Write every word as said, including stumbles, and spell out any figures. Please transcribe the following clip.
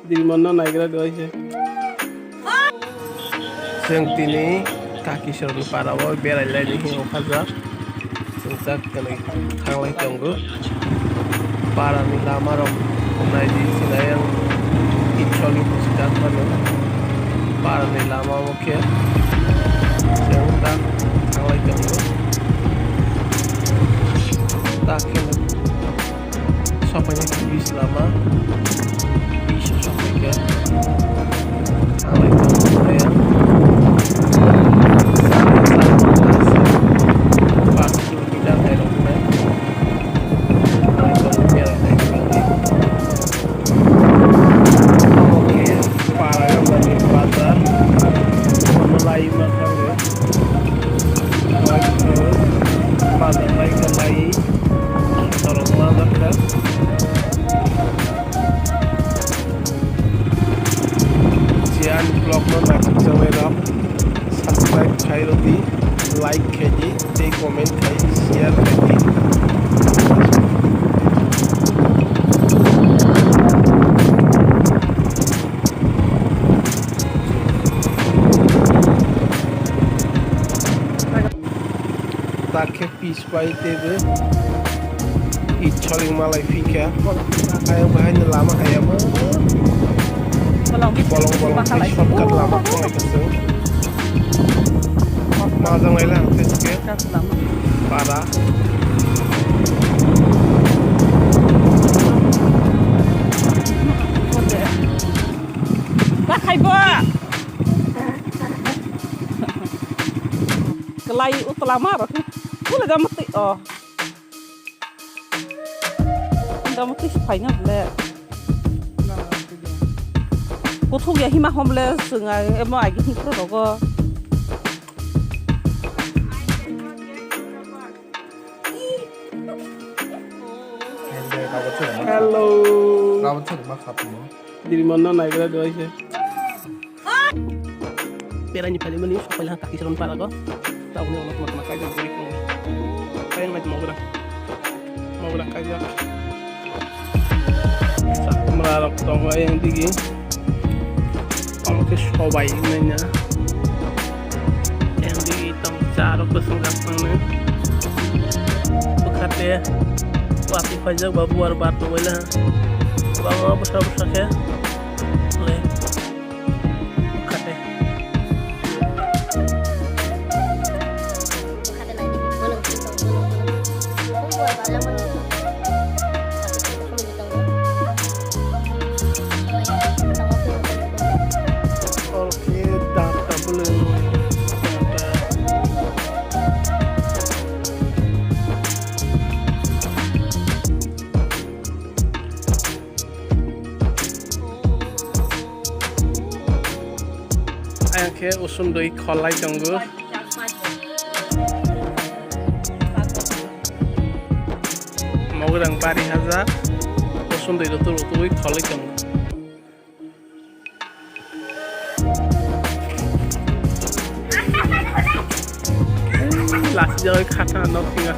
Dirimonno naigra duaise. Chwng tini Kakisor ni para o berai laini hinwi okhajak. Chwng tak kwnwi thanglai tongo. Para ni lama rok naidi sinai ang Itsolni hospital mano. Para ni lama o khe chwng tak thanglai tongo. Tak khe Sopaini bis lama. Bis sopai khe. Ang lai tong khe. Sari sari pas kilometer hai rok khe. Ang lai tong khe. Omo khe para bazar. Omo lai ma thang khe. Bazar lai khe lai. Norok ma jak kha. Jiyan vlog no naisik chongnai rok subscribe khai rw di, like khai di, tei comment khai, share khai di. Tak khe pis pai teibo Itsoling malai phikha. Ayang bahai ni lama kaya mo. Bolong bolong khe shortcut lama thanglai kha chwng. Majang lai lang tei se khe para. Bakhai bo. Kelai utla ma rok. Bule da mati oh. Da mati se phaina bule. Kuthuk ya hima homle swnga emo agi hikro rogo. Hello. Dirimonno naigra duaise. Beraini phaimani sopaila Kakisor ni para go. Tabukni ulo tongma tongma kaijak bwrwi tongo. Kaijaknai mogra. Mogra kaijak. Chakhumra rok tongo ayang digi. Omo khe sobai hinwi na. Ayang digi tong cha rok bwswng jak tongno. Bwkhate watwi khaijak ba buar bar tongbaila. Kwbangma bwsa bwsa khe. Kate. Ayang khe usundui kholai tongo. Mograng bari haja usundui rutui rutui kholai tongo. Lasi jagoi khata nok singa.